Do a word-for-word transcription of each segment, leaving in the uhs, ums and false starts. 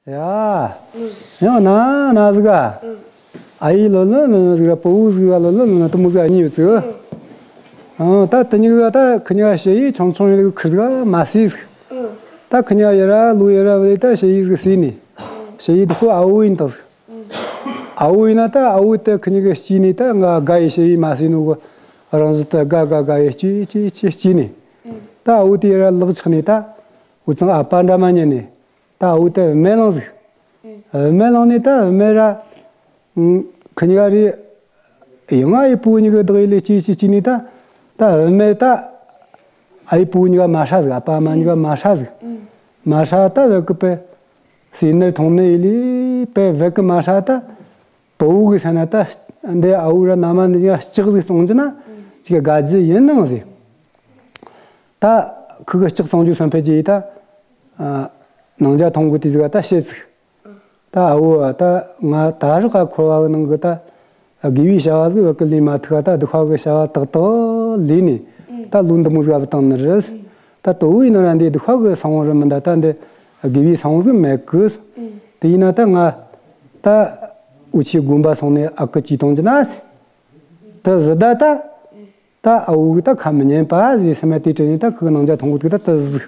ཡ། ཡང་ན་ན་ཟིག་ག་ཨ་ཡེ་ལོ་ལོ་ལོ་ཟིག་ར་པོ་བུ་ཟིག་ག་ལོ་ལོ་ལོ་ལོ་དེ་མོ་ཟིག་གཉིས་ཡོད་ཚིག་ཨ་ད་དེ་གཉིས་ཀ་ད་ཁི་གཉིས་ཀ་ཞ་ཡི་ཆུང་ཆུང་ཡིན་ཁིར་ཟིག་མ་སི་ཟིག་ད་ཁི་གཉིས་ཀ་ཡ་ར་ལུ་ཡ་ར་བ་ལི་ད་ཞ་ཡི་ཟིག་སི་ནི། ཞ་ཡི་དེ་ཁོ་ཨ་བུ་ཡིན་ད་ཟིག་ཨ་བུ་ཡིན་ན་ད་ཨ་བུ་དེ་ཁི་གཉིས་ཀ་སྐྱེས་ནི་ད་ང་དགའ་ཡི་ཞ་ཡི་མ་སི་ནོ་གི་རང་བཞིན་ད་དགའ་དགའ་དགའ་ཡི་སྐྱེས་སྐྱེས་སྐྱེས་སྐྱེས་ནི། ད་ཨ་བུ་དེ་ཡ་ར་ལག་ཆགས་ནི་ད་འུ་ཚང་ཨ་ཕ་འདྲ་མ་ཉན་ནི། ད་འུ་དེ་བུད་མེད་བླངས་ཟིག་བུད་མེད་བླངས་ནས་ད་བུད་མེད་ར། ཁི་གཉིས་ཀ་རེད། ཡང་ཨ་ཡེ་བུ་གཉིས་ཀ་བདག་ཡེ་ལས་སྐྱེས་སྐྱེས་སྐྱེས་ནས་ད། ད་བུད་མེད་ད། ཨ་ཡེ་བུ་གཉིས་ཀ་མ་ཧྲ་ཟིག་ཨ་ཕ་ཨ་མ་གཉིས་ཀ་མ་ཧྲ་ཟིག་མ་ཧྲ་ད་བད་གི་པེ། སྲིད་ནར་མཐོང་ནི་ཡེ་ལས་པེ་བད་གི་མ་ཧྲ་ད། བུ་བུ་གི་ས་ན་ད། འདི་ཨ་བུ་ར་མནའ་མ་འདི་གཉིས་ཀ་ལྕགས་ཟིག་གསུང་རྒྱུ་ན། ཅིག་དགའ་རྒྱུ་ཡིན་ནང་ཟིག་ད། ཁི་གི་ལྕགས་གསུང་རྒྱུ་སོང་ཕེ་རྒྱུ་ཡི་ད། ཨ། ནང་ཇ་འཐུང་གི་དུས་ཟིག་ད་བཤད་ཚིག་ད་ཨ་བོ་ད་ང་ད་རག་ག་འཁོར་བ་གི་ནང་གི་ད། དགེ་བའི་བྱ་བ་ཟིག་བད་གི་ལས་མ་ཐུག་ག་ད་སྡིག་པ་གི་བྱ་བ་ཏག་ཏག་ལས་ནས། ད་ལོ་འདི་མོ་ཟིག་བུད་བཏང་ནི་རེད། ད་དོ་བོ་ཡིན་ན་ར་འདི་སྡིག་པ་གི་ས་བོན་རེད་མི་འདའ་ད་འདི་དགེ་བའི་ས་བོན་ཟིག་མེད་གི་དེ་ཡིན་ན་ད་ང་ད་འུ་ཆོའི་དགོན་པ་སོང་ནས་ཨ་ཁུ་ཅིག་གཏོང་རྒྱུ་ན། ད་ཟི་ད་ད། ད་ཨ་བོ་གི་ད་ཁ་མི་ཉན་པ་ཟིག་སེམས་མ་དེ་དྲན་ནས་ད་ཁི་གི་ནང་ཇ་འཐུང་གི་འདུག་ད་ད་ཟིག་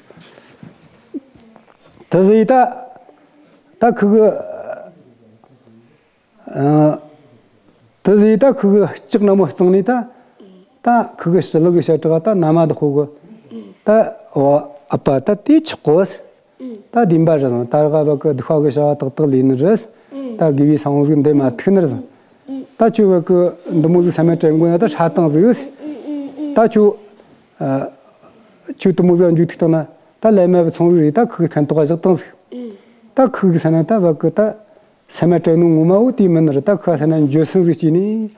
ད་ཟིག་ཡི་ད། ད་ཁི་གི་ཨ། ད་ཟིག་ཡི་ད་ཁི་གི་ལྕགས་ནག་མོ་གཙང་ནས་ད། ད་ཁི་གི་ཞི་ལུ་གི་ཞལ་དྲག་ད་མནའ་མ་དེ་ཁོ་གི་ད། འོ་ཨ་ཕ་ད་དེ་ཆོག་གོ་ད་བདེན་པ་རེད་ཟེར། ད་རག་བད་གི་སྡིག་པ་གི་བྱ་བ་ཏག་ཏག་ལས་ནི་རེད། ད་དགེ་བའི་ས་བོན་ཟིག་འདི་མ་ཐུག་ནི་རེད་ཟེར། ད་ཁྱོད་བད་གི་འདི་མོ་ཟིག་སེམས་མ་དྲན་དགོས་ན་ད་ཧྲ་བཏང་ཟིག་ད་ཁྱོད། ཨ། ཁྱོད་འདི་མོ་ཟིག་འཇུག་ཐུག་བཏང་ན་ད་ལས་མེད་པ་ཚོང་ཟིག་ཟིག་ད་ཁི་གི་ཁན་ཏོག་ག་བཞག་བཏང་ཟིག་ད་ཁི་གི་ས་ན་ད་བད་གི་ད་སེམས་མ་དྲན་ནོ་ངོ་མ་བོ་དེ་མིན་ནི་རེད། ད་ཁི་ག་ས་ན་འགྱོད་སེམས་ཟིག་སྐྱེས་ནས།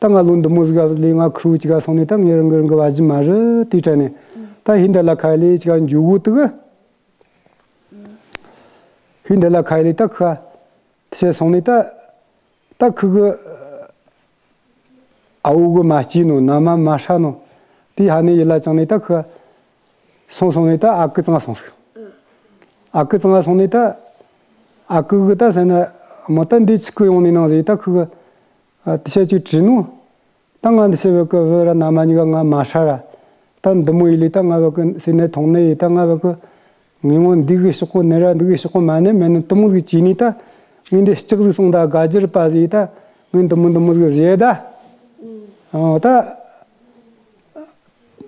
ད་ང་ལོ་འདི་མོ་ཟིག་ག་ལས་ང་ཁུར་བོ་ཅིག་ག་སོང་ནས་ད་ངས་རང་གི་རང་གི་བ་ཇི་མ་རེད་དེ་དྲན་ནས། ད་ཧིན་ད་ལ་ཁ་ལས་ཅིག་ག་འཇུག་གོ་དུ་གི་ཧིན་ད་ལ་ཁ་ལས་ད་ཁི་ག་དེ་བྱས་སོང་ནས་ད། ད་ཁི་གི་ཨ་བོ་གི་མ་སྐྱེས་ནོ་མནའ་མ་མ་ཧྲ་ནོ། དེ་ཧ་ནས་ཡིད་ལ་བཅངས་ནས་ད་ཁི་ག་སོང་སོང་ནས་ད་ཨ་ཁུ་ཚང་སོང་ཟིག་ཨ་ཁུ་ཚང་སོང་ནས་ད། ཨ་ཁུ་གི་ད་ཟེར་ན་མོ་ད་འདི་ཆི་གི་ཡོང་ནས་ནང་ཟིག་ད་ཁི་གི་ཨ། དེ་བྱས་ཅིག་དྲིས་ནོ། ད་ང་འདི་བྱས་བད་གི་བུ་ར་མནའ་མ་གཉིས་ཀ་ང་མ་ཧྲ་ར། ད་འདི་མོ་ཡེ་ལས་ད་ང་བད་གི་སྲིད་ནར་མཐོང་ནི་ཡེ་ད་ང་བད་གི་ངས་ངོ་འདི་གི་ཤོག་གོ་ནི་ར་འདི་གི་ཤོག་གོ་མ་ནི་མེད་ནི་དེ་མོ་ཟིག་བྱས་ནས་ད། ངས་འདི་ལྕགས་ཟིག་སོང་ད་དགའ་རྒྱུ་རེད་པ་ཟིག་ད། ངས་འདི་མོ་འདི་མོ་ཟིག་བྱས་ད། ཨོ་ད།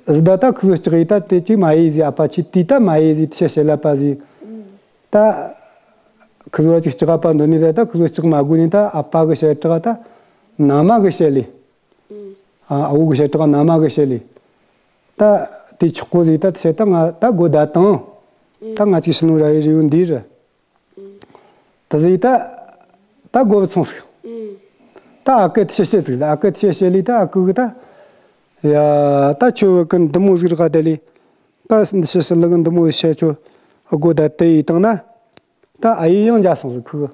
ཟི་ད་ད་ཁུ་ལྕགས་ཡེ་ད་དེ་ཅིག་མ་ཡེ་ཟིག་ཨ་ཕ་ཆི་དེ་ད་མ་ཡེ་ཟིག་དེ་བྱས་བྱས་ལ་པ་ཟིག་ད། ཁུ་ལོ་ཅིག་ལྕགས་ཨ་ཕ་འདོད་ནི་ད་ད་ཁུ་ལོ་ལྕགས་མ་དགོས་ནི་ད་ཨ་ཕ་གི་ཞལ་དྲག་ད། མནའ་མ་གི་ཞལ་ལས། ཨ། ཨ་བོ་གི་ཞལ་དྲག་མནའ་མ་གི་ཞལ་ལས། ད་དེ་ཆོག་གོ་ཟིག་ད་དེ་བྱས་ད་ང་ད་སྒོ་བརྡ་བཏང་། ད་ང་ཅིག་ཕྱི་ནོ་ར་ཡི་རི་བོ་འདི་རེད། ད་ཟིག་ད། ད་སྒོ་བུད་སོང་ཟིག་ད་ཨ་ཁུ་དེ་བྱས་བྱས་ཟིག་ད་ཨ་ཁུ་དེ་བྱས་བྱས་ལས་ད་ཨ་ཁུ་གི་ད། ཡ། ད་ཁྱོད་བད་གི་འདི་མོ་ཟིག་རག་ག་དེ་ལས། ད་འདི་བྱས་བྱས་ལ་གི་འདི་མོ་བྱས་ཁྱོད་སྒོ་བརྡ་དེ་ཡེ་བཏང་ན། ད་ཨ་ཡེ་ཡང་འཇའ་སོང་ཟིག་ཁུ་གི་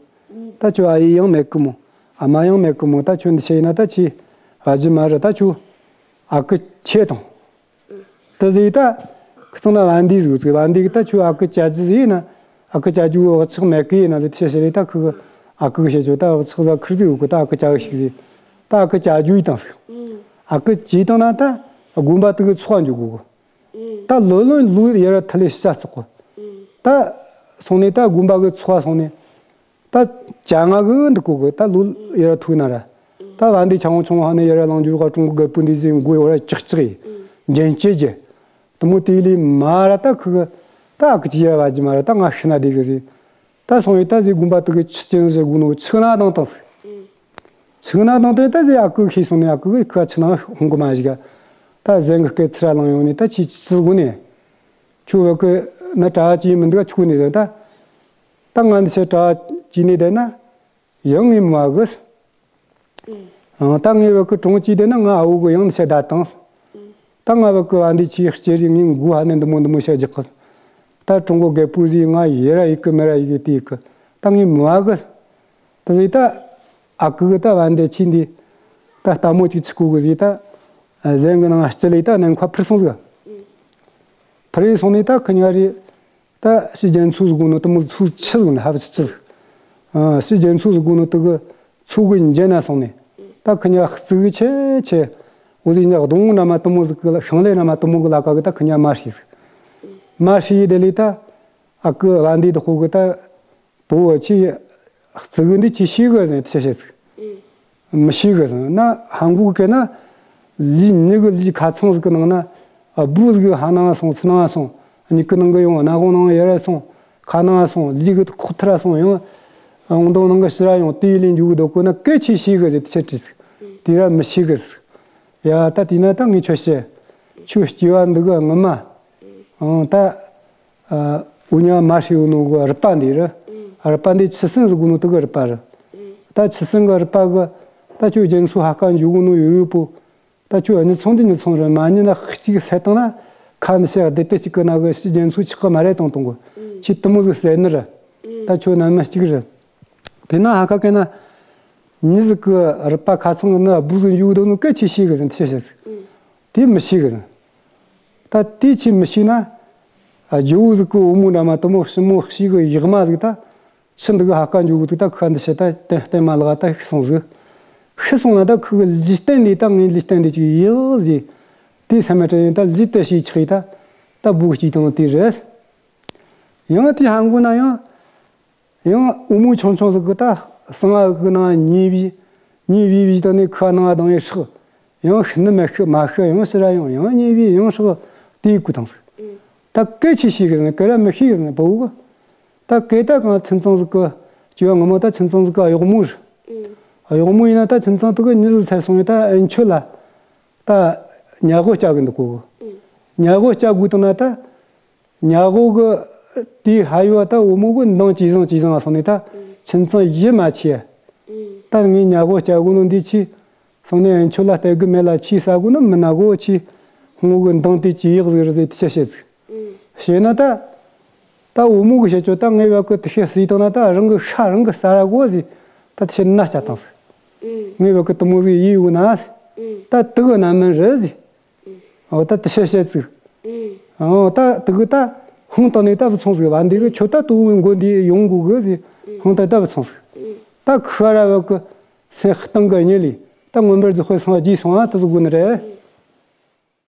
ད་ཁྱོད་ཨ་ཡེ་ཡང་མེད་གི་མོ། ཨ་མ་ཡང་མེད་གི་མོ། ད་ཁྱོད་འདི་བྱས་ཡིན་ན་ད་ཁྱོས་བ་ཇི་མ་རེད། ད་ཁྱོད་ཨ་ཁུ་ཁྱེར་ཐོངས། ད་ཟིག་ད་ཁི་ཚང་ན་བན་དེ་ཟིག་ཟིག་བན་དེ་གི་ད་ཁྱོད་ཨ་ཁུ་བཅའ་རྒྱུ་ཟིག་ཡིན་ན། ཨ་ཁུ་བཅའ་རྒྱུ་བག་ཆགས་མེད་གི་ཡིན་ན་ཟིག་དེ་བྱས་བྱས་ད་ཁུ་གི་ཨ་ཁུ་གི་བཤད་ཆོག་ད་བག་ཆགས་ཟིག་ཁུར་ཟིག་ཡོད་གི་ད་ཨ་ཁུ་བཅའ་གི་ཞིག་ཟིག་ད་ཨ་ཁུ་བཅའ་རྒྱུ་ཡེ་བཏང་ཟིག་ཨ་ཁུ་བཅས་བཏང་ན་ད་དགོན་པ་དེ་གི་ཚོགས་འཇུག་གོ་གི་ད་ལོ་ལོ་ལོ་ཡར་ར་ཐི་ལི་ཤ་ཚོགས་གོ་ད་སོང་ནས་ད་དགོན་པ་གི་ཚོགས་སོང་ནས་ད་བཅོ་ལྔ་གི་འདུག་གོ་གི་ད་ལོ་ཡར་ར་ཐུག་ན་ར་ད་བན་དེ་ཆང་ཆུང་ཧ་ནས་ཡར་ར་ལང་འཇུག་ག་ཀྲུང་གོ་རྒད་པོ་འདི་ཟིག་མགོ་ཡོ་ར་ཅག་ཅག་ཡེ་འཇན་ཅེ་ཅེ་དེ་མོ་དེ་ལས་མ་ར་ད་ཁུ་གི་ད་ཨ་ཁུ་ཅི་ཡ་བ་ཇི་མ་ར་ད་ང་ཤི་ན་བདེ་གི་ཟིག་ད་སོང་ཡོད་ད་ཟིག་དགོན་པ་དེ་གི་ཆི་ཅན་ཟེར་དགོས་ནོ་ཆིག་ན་དང་དང་ཟིག་ཆིག་ན་དང་དེ་ད་ཟིག་ཨ་ཁུ་ཤེས་སོང་ནས་ཨ་ཁུ་གི་ཁུ་ཆི་ན་ཧོང་གི་མ་ཞིག་ག་ད་གཟན་གི་སྐད་ཚུར་ལང་ཡོང་ནས་ད་ཆི་ཆི་ཟིག་དགོས་ནས་ཁྱོད་བད་གི་ན་གྲྭ་བ་ཅི་ཡིན་མི་འདུག་ག་ཆུག་ནས་ཟིག་ད་ད་ང་འདི་ཆ་གྲྭ་བ་ཅི་ནས་བསྡད་ན་ཡང་ངས་མི་བ་གི་ཨང་། ད་ངས་བད་གི་གྲོང་ཅི་བསྡད་ན་ང་ཨ་བོ་གི་ཡང་འདི་ཆ་བསྡད་དང་། ད་ང་བད་གི་བ་འདི་ཆི་ཡག་ཅེ་རི་ངས་མགོ་ཧ་ནས་འདི་མོ་འདི་མོ་བཤད་རྒྱག་གི་ད་ཀྲུང་གོ་རྒད་པོ་ཟིག་ང་ཡེ་ར་ཡེ་གི་མེ་ར་ཡེ་གི་དེ་ཡེ་གི་ད་ངས་མི་བ་གི་ད་ཟིག་ད་ཨ་ཁུ་གི་ད་བ་འདི་ཆི་འདི་ད་ལྟད་མོ་ཅིག་ཆི་གོ་གི་ཟིག་ད་གཟན་གི་ནང་སྤྱི་ལས་ད་ནང་ཁ་འཕུར་སོང་ཟིག་འཕུར་ཡེ་སོང་ནས་ད་ཁུ་ཉ་རི་ད་ཕྱི་རྒྱལ་མཚོ་ཟིག་གོ་ནོ་དེ་མོ་མཚོ་ཆུ་ཟིག་ནི་ཧ་བ་ཆུ་ཆུ་ཟིག་ཨ་ཕྱི་རྒྱལ་མཚོ་ཟིག་གོ་ནོ་དེ་གི་མཚོ་གི་འཇིན་ན་སོང་ནས། ད་ཁི་ཉ་གཙུག་གི་ཆེ་ཆེ། འོ་ཟིག་ཉ་སྡོང་བོ་འདྲ་མ་དེ་མོ་ཟིག་གི་ཤིང་ལེབ་འདྲ་མ་དེ་མོ་གི་ལ་ཀ་གི་ད་ཁི་ཉ་མ་ཤི་ཟིག་མ་ཤི་ཡི་དེ་ལས་ད། ཨ་ཁུ་བ་འདི་དེ་ཁོ་གི་ད། བུ་བ་ཆི་གཙུག་གི་འདི་ཆི་ཤི་གི་ཟེར་ནས་དེ་ཆ་བཤད་ཟིག་མི་ཤི་གི་ཟེར་ན་ཧ་གོ་གི་ན། ལུས་མྱི་གི་ལུས་ཁ་ཚང་ཟིག་གི་ནང་ན། ཨ་བུ་ཟིག་གི་ཕ་ནང་སོང་ཚུ་ནང་སོང་། མྱིག་གི་ནང་གི་ཡོང་སྣ་ཁུང་ནང་ཡར་སོང་། ཁ་ནང་སོང་ལུས་གི་ཁོག་ཐུར་སོང་ཡང་། ཨང་དང་ནང་གི་ཕྱི་ར་ཡོང་དེ་ལས་འཇུག་གི་སྡོད་གོ་ན་སྐད་ཆི་ཤི་གི་ཟེར་དེ་ཆ་དྲིས་ཟིག་དེ་ར་མི་ཤི་གི་ཟིག་ཡ་ད་དེས་ན་ད་ངས་ཁྱོད་བཤད། ཁྱོད་སྐྱེ་བ་འདི་གི་ངོ་མ། ཨང་ད། ཨ་འུ་ཉ་མ་ཤི་ཡོད་ནོ་གི་རུས་པ་འདི་རེད། རུས་པ་འདི་ཆུ་སྲིན་ཟེར་གོ་ནོ་དེ་གི་རུས་པ་རེད། ད་ཆུ་སྲིན་གི་རུས་པ་གི། ད་ཁྱོད་རྒྱ་མཚོ་ཕ་ཁ་འཇུག་གོ་ནོ་ཡོད་ཡོད་པོ། ད་ཁྱོད་གཉིད་སོང་དེ་གཉིད་སོང་རེད། མ་གཉིད་ན་གཅིག་སད་བཏང་ན། ཁ་ནས་བཤད་བདེ་དེ་གཅིག་གི་ན་གི་ཕྱི་རྒྱ་མཚོ་ཆག་གི་མ་རེད་བཏང་བཏང་གི་ཁྱོད་དེ་མོ་ཟིག་ཟེར་ནི་རེད། ད་ཁྱོད་ནང་མི་གཅིག་རེད། དེ་ན་ཕ་ཁ་གི་ན། མྱི་ཟིག་གི་རུས་པ་ཁ་ཚང་གི་ན་བུ་ཟིག་འཇུག་གོ་ནོ་སྐད་ཆི་ཤི་གི་ཟེར་ནས་དེ་བཤད་ཟིག་དེ་མི་ཤི་གི་ཟེར། ད་དེ་ཆི་མི་ཤི་ན། ཨ་ཇོ་བོ་ཟིག་གི་བུ་མོ་འདྲ་མ་དེ་མོ་ཞི་མོ་ཤི་གི་ཡག་མ་ཟིག་ད། ཆི་འདི་གི་ཕ་ཁ་འཇུག་གི་འདུག་ད་ཁ་འདི་བཤད་ད་བསྟན་བསྟན་མ་ལག་ད་ཤི་སོང་ཟིག་ཤི་སོང་ན་ད་ཁུ་གི་ལུས་རྟེན་འདི་ད་ངའི་ལུས་རྟེན་འདི་ཅིག་ཡག་ཟིག་དེ་སེམས་མ་དྲན་ད་ལུས་དེ་ཤི་ཆགས་ཡི་ད། ད་བུ་གཅིག་དང་དེ་རེད། ཡང་དེ་ཧ་གོ་ན་ཡང་། ཡང་བུ་མོ་ཆུང་ཆུང་ཟིག་གི་ད་གསང་བ་གི་ནང་ཉེ་བའི་ཉེ་བའི་བའི་ད་ནི་ཁ་ནང་དང་ཡང་སྲེག་ཡང་ཤི་ནི་མ་ཤི་མ་ཤི་ཡང་ཕྱི་ར་ཡང་ཡང་ཉེ་བའི་ཡང་སྲེག་དེའི་གུ་དང་ཟིག་ད་སྐད་ཆི་ཤི་གི་ཟེར་ན་སྐད་ར་མི་ཤི་གི་ཟེར་ན་བུ་གི་ད་སྐད་ད་གང་ཁྱིམ་ཚང་ཟིག་གི་སྐྱེ་བ་སྔ་མོ་ད་ཁྱིམ་ཚང་ཟིག་གི་གཡོག་མོ་རེད། གཡོག་མོ་ཡིན་ན་ད་ཁྱིམ་ཚང་དེ་གི་མྱི་ཟིག་ཚར་སོང་ཡིན་ད་ཨེ་ཁྱོད་ལ་ད་ཉ་གོ་སྐྱ་གི་འདུག་གོ་ཉ་གོ་སྐྱ་དགོས་དང་ན་ད། ཉ་གོ་གི་དེའི་ཕ་ཡུལ་བ་ད་བུ་མོ་གི་མདང་ཇེ་བཟང་ཇེ་བཟང་སོང་ནས་ད་ཁྱིམ་ཚང་ཡིད་མ་ཆེས། ད་ངས་ཉ་གོ་སྐྱ་གོ་ནོ་འདི་ཆི་སོང་ནས་ཁྱོད་ལ་སྟེར་གི་མེད་ལ་ཆི་ཟ་གོ་ནི་མི་ན་གོ་ཆི་ཧོང་གི་མདང་དེ་ཇེ་ཡག་ཟིག་རེད་ཟེར་དེ་ཆ་བཤད་ཟིག་བཤད་ན་ད་ད་བུ་མོ་གི་བཤད་ཆོག་ད་ངས་བ་གི་དེ་བཤད་སྲིད་དང་ན་ད་རང་གི་ཤ་རང་གི་ཟ་ར་གོ་ཟིག་ད་དེ་བཤད་ན་སྐྱ་དང་ཟིག་ངས་བ་གི་དེ་མོ་ཟིག་ཡིད་ཡོད་ན་ད་དེ་གི་རྣམ་སྨིན་རེད་ཟིག་འོ་ད་དེ་བཤད་བཤད་ཟིག་འོ་ད་དེ་གི་ད་ཧང་ད་ནས་ད་བུ་ཚོང་ཟིག་བ་འདི་གི་ཁྱོད་ད་དུ་བུ་མགོ་འདི་ཡོང་དགོས་གི་ཟིག་ཧང་ད་ད་བུ་ཚོང་ཟིག་ད་ཁ་ར་བ་གི་སེམས་གཏིང་གི་གཉིད་ལས་ད་མངོན་པར་རྫོགས་པའི་སངས་རྒྱས་སོང་ཨ་དེ་ཟིག་དགོས་ནི་རེད།